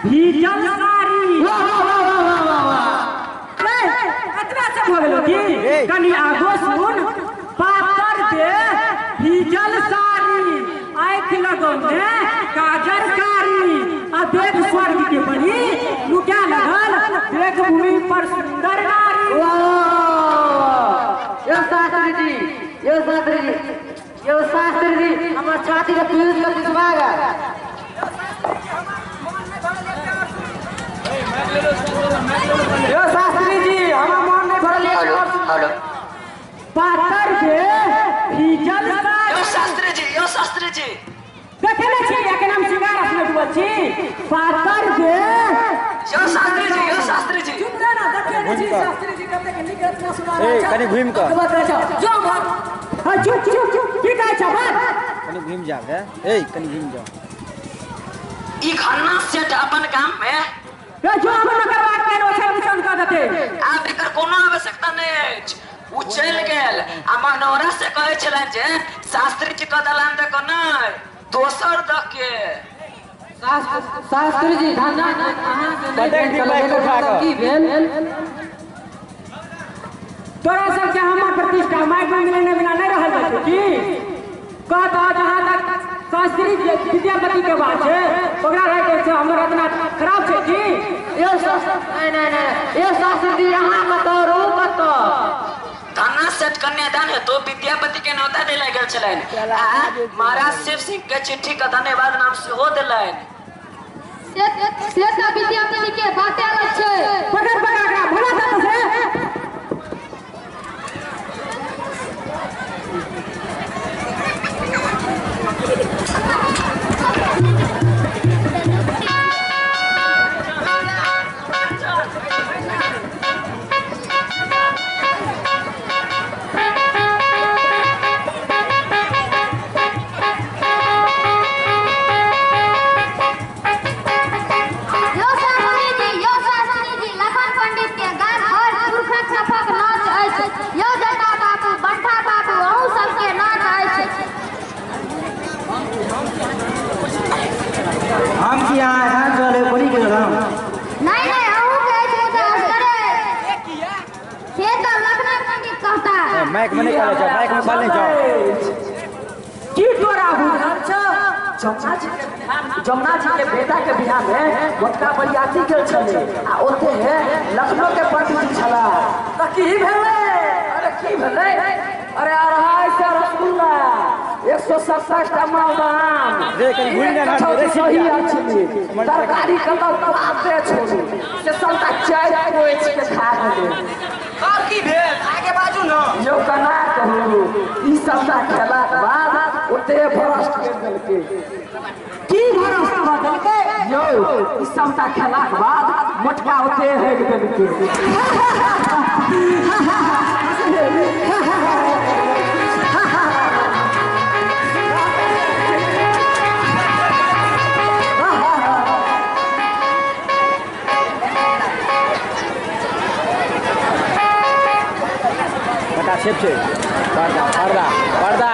भीजल साड़ी। वाह वाह वाह वाह वाह वाह। एतबा से भऽ गेलो की? कनी आगो सुन। पातर दे भीजल साड़ी, आँखि लगौने काजर कारी, आ देख स्वर्ग के बनी लुका लगल देख भूमि पर सुंदर नारी। यो शास्त्री जी, यो शास्त्री जी, यो शास्त्री जी, हमर छाती के पीयूष के पुछवा गेल। यो शास्त्री जी, हमर मन नहीं भरल। हेलो। पातर के भीजल साड़ी। यो शास्त्री जी, यो शास्त्री जी, देखे नै छी एखन हम सिंगार रखने डूबल छी। पातर के यो शास्त्री जी, यो शास्त्री जी, चुप रह ना, देखे नै छी शास्त्री जी कतेक नीक रचना सुना रहल ए छै। कनी घुमि कऽ। जो उम्हर। हां चुप चुप चुप, की कहै छ बात? कनी घुमि जाब हे। ए कनी घुमि जाओ। ई खन्ना सेठ अपन गाम में ए जो हमर करबाक केन ओछन बिछन कऽ देते। आब एकर कोनो आवश्यकता नहि अछि। ओ चलि गेल आ मनोहरा से कहै छलनि जे शास्त्री जी के दलान दऽ कऽ नहि, दोसर दऽ के। शास्त्री जी, धन्ना अहाँ से नहि भेल छलै, एकर मतलब की भेल? तोरा सबके हमर प्रतिष्ठा माइक में मिलने बिना नहीं रहल जाइ छै की? कहता जहाँ तक शास्त्री विद्यापति के बात छै, ओकरा रहै के छै, हमर रचना खराब छै की? यो नहीं नहीं नहीं, यो शास्त्री जी अहाँ कतौ रो कतौ। धन्ना सेठ कन्यादान हेतु विद्यापति के न्योता देल गेल छलनि आ महाराज शिव सिंह के चिट्ठी के धन्यवाद नाम सेहो देलनि। से तऽ विद्यापति के बाते अलग छै। पकड़ पकड़ एकरा भगा दे से। यो शास्त्री जी, यो शास्त्री जी, लखन पंडित के गान और पुरखक सफक नाच अछि। यो जटा बाबू, बंठा बाबू, अहूँ सबके नाच अछि। हम की अहाँ एखन चले बड़ी गेल हम। नहीं नहीं, अहूँ के अछि मुदा असगरे। से तऽ लखन पंडित कहता। माइक में नहीं कहले जाओ, माइक में बोल नहीं जाओ। की तोरा बुझल छ? जमुना जी के बेटा के बियाह में मोटका बरियाती गेल छलै आ ओते लखनऊ के पंडित जी छला। त की भेलै? अरे की भेलै? अरे 250 रसगुल्ला, 127 टा मालदाम, रे कनी घुमि जा ना, रे सही अछि। तरकारी कतौ पाते छोड़ू से सबटा चाय पोछि के खा गेलै। तब की भेल? आगे बाजू न। यो कना कहू, ई सबटा खेलाक बाद ओते भ्रष्ट कर देलकै। की भ्रष्ट कऽ देलकै? यौ ई सबटा खेलाक बाद मोटका ओते हेग देलकै। कटा छेप छै। पर्दा पर्दा पर्दा।